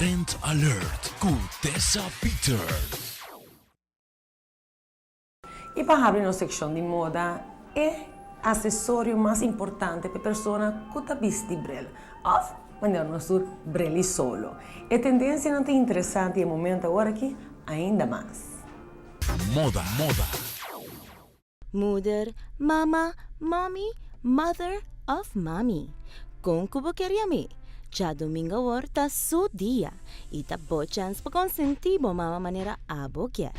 Trend Alert ku Tessa Peters. I pa habri nos sekshon di moda, e asesorio mas importante pa e persona ku ta bisti bril, òf manera nos tur bril i solo. E tendensianan ta interesante i e momento awor aki ainda mas. Moda, moda. Moeder, mama, mommy, mother of mami. Kon ku bo kier yam'é? Djadumingu awor ta su dia i ta bo chèns pa konsentí bo mama manera abo kier.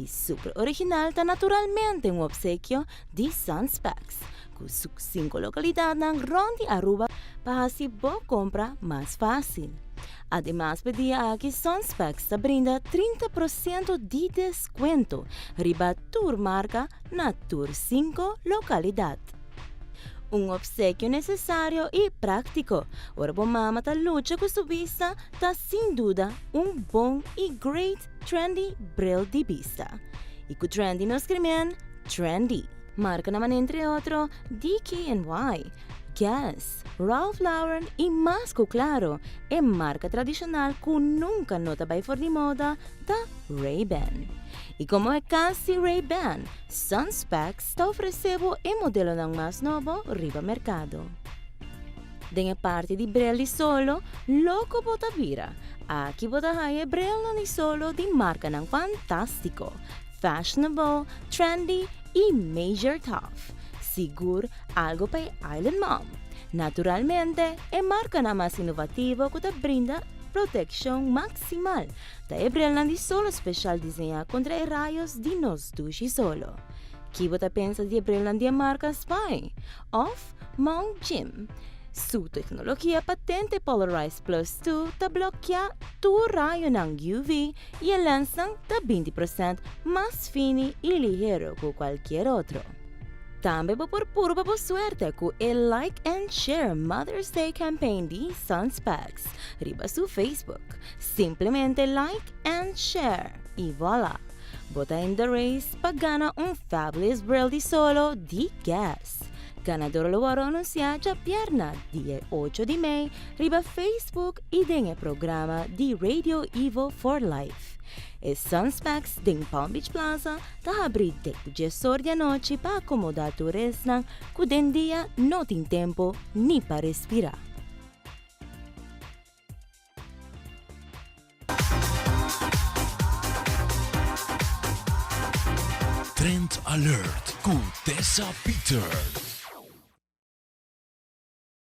I super original ta naturalmente un opsekio di Sunspecs ku su sinku lokalidatnan rònt di Aruba pa hasi bo kompra mas fásil. Ademas p'e dia aki Sunspecs ta brinda 30 prosento di deskuento riba tur marka na tur sinku lokalidat. Un opsekio nesesario i práktiko ora bo mama ta lucha ku su bista ta sin duda un bon i great trendy bril di bista. I ku trendy nos krimen trendy. Markanan manera entre otro DKNY, Guess, Ralph Lauren i mas ku klaro e marka tradishonal ku nunka no ta bai for di moda ta Ray-Ban. I komo e kas di Ray-Ban, Sunspecs ta ofresé bo e modelonan mas nobo riba merkado. Den e parti di brel di solo, loko bo ta bira. Aki bo ta haña e brelnan di solo di markanan fantástiko, fashionable, trendy i major tough. Sigur algo pa e Island Mom. Naturalmente, e markanan mas inovativo ku ta brinda protekshon maksimal ta e brelnan di solo speshal diseñá kontra e rayos di nos dushi solo. Ki bo ta pensa di e brelnan di e marka Spy òf Mount Jim? Su teknologia patente Polarized Plus 2 ta blokiá tur rayonan UV i e lensnan ta 20 prosènt mas fini i lihero ku kualkier otro. Tambe bo por purba bo suerte ku e Like and Share Mother's Day Campaign di Sunspecs riba su Facebook. Simplemente like and share i voila! Bo ta in the race pa gana un fabulous bril di solo di Guess. Ganador lo wòrdu anunsiá djabièrna dia ocho di mei riba Facebook i den e programa di Radio Evo for Life. E Sunspecs den Palm Beach Plaza ta habrí te ku djes or di anochi pa akomodá tur esnan ku den dia no tin tempu ni pa respirá. Trend Alert ku Tessa Peters.